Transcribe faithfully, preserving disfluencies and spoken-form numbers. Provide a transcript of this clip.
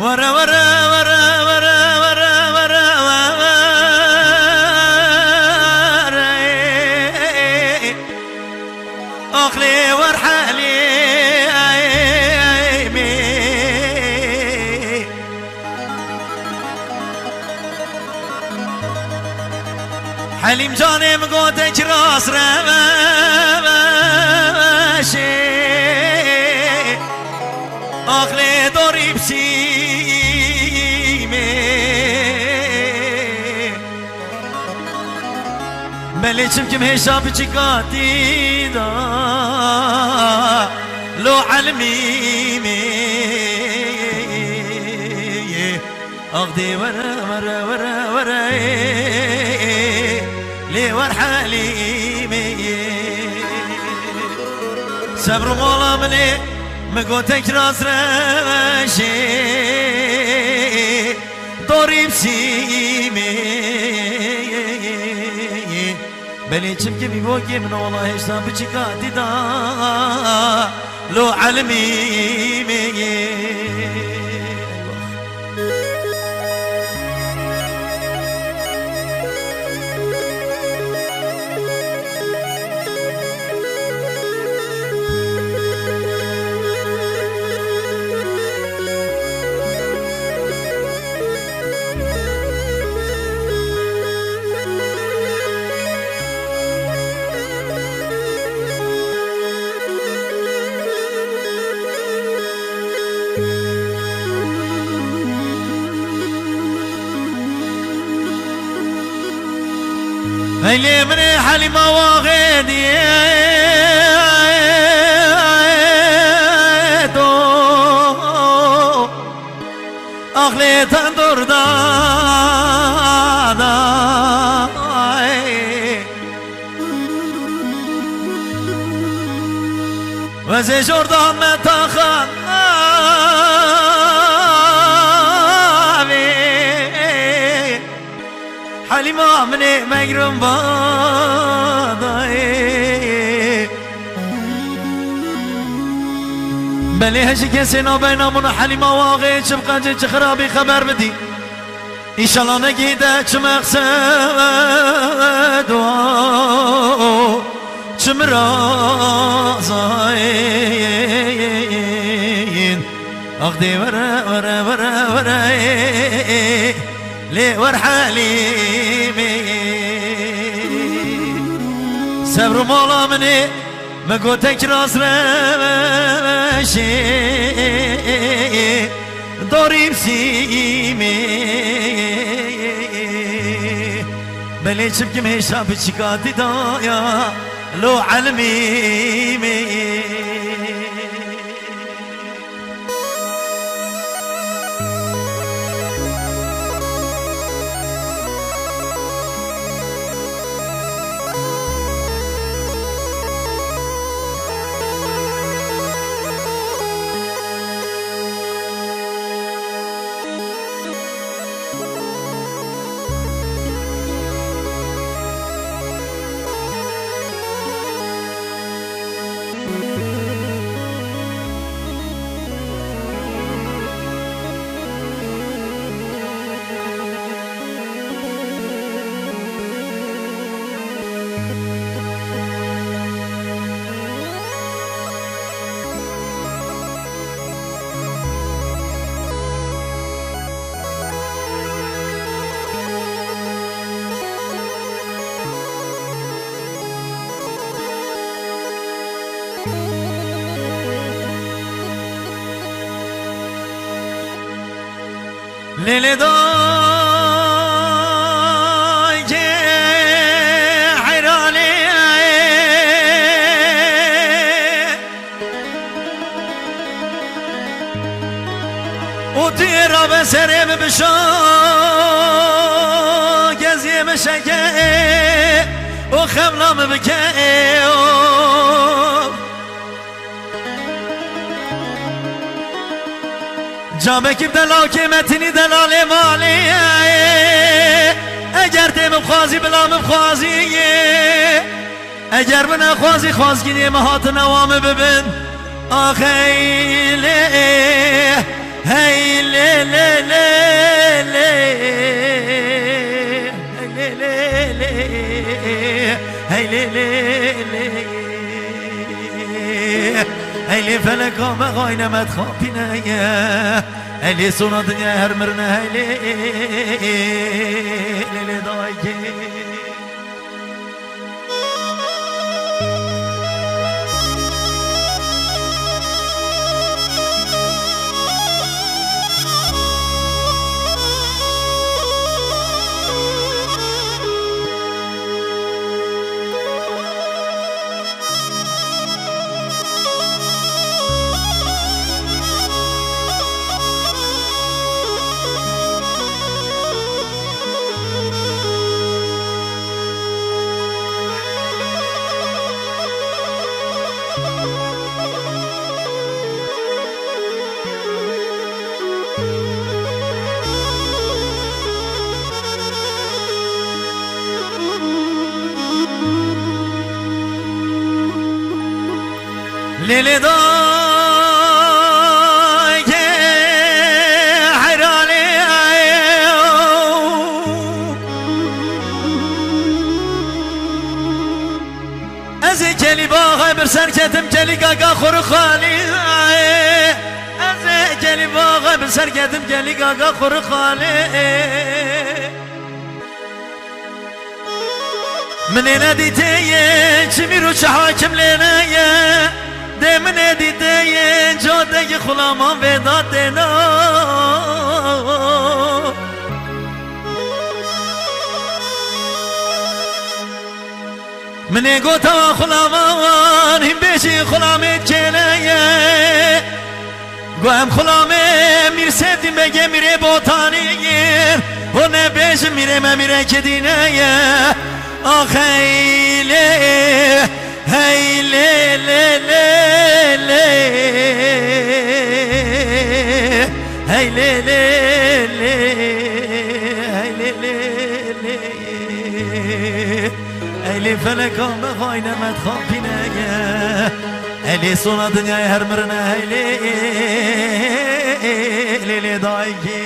Were, were, were, were. Ax lê wer Helîmê. Helîm canê min gotek rast reveşê. Ax lê dorî pisîmê. Belê çimkim hêşa biçika tî da lo elmî me. Ax dê were, were, were, were, lê wer Helîmê. Sebr û mola min ê, min gotek rast reveşê. Dorî pisîmê. Belê çimkî vîvokê min ola hêşta biçika dîda lo elmî me. Hey lê min ê Helîma waxê diyê to. Ax lê tendur da, da, ay. Wezê jordan me taxan navê. Helîma min ê megrum badayê. Belê hejî kesê nabeyna min û Helîma waxê çi bi qencê çi xirabî xeber bidî. Înşallah negî de çi meqsed wa çi mirazayên. Ax dê were, were, were, were, lê wer Helîmê. Sebr û mola min ê, me gotek rast reveşê. Dorî pisîmê. Belê çimkim hêşa biçika dîdaya lo elmî me. Lê lê dayê heyranê. Û tu yê rabe serê min bişo, keziyê min şeke û xemla min bike û. Camekî delal kê metinî delalê malê. Eger tê min xwazî bila min xwazî. Eger min nexwazî xwazkî dê min hatine wa min bibin. Ax hey lê, hey lê. Lê, lê, lê, lê. Hey, lê, lê, lê. Hey, lê, lê, lê. Hey, lê feleka me xayne me dixapîne ye. Hey, lê sona dinya her mirine. Hey, lê, lê, lê, dayê. Lê lê dayê heyranê. Ez ê kelî baxê bir ser ketim, kelî gaga xwe rixalî. Ez ê kelî baxê bir ser ketim, kelî gaga xwe rixalî. Min ê nedîtê ye, çi mîr û çi hakim lê ne ye. Dê min ê dîtê ye, cadekî xulaman vêda têna. Min ê gota xulaman, hîn bêjî xulamê kêne ye. Go em xulamê Mîr Sêdîn Begê Mîrê Botanî yin. Ho nebêjin Mîrê me Mîrê Kedîne ye. Ax hey lê, hey lê, lê, lê, lê. Hey lê, lê, lê, hey lê, lê, lê. Ey lê feleka me xayne me dixapîne ye. Ey lê sona dinyayê her mirine, ey lê, lê, lê dayikê.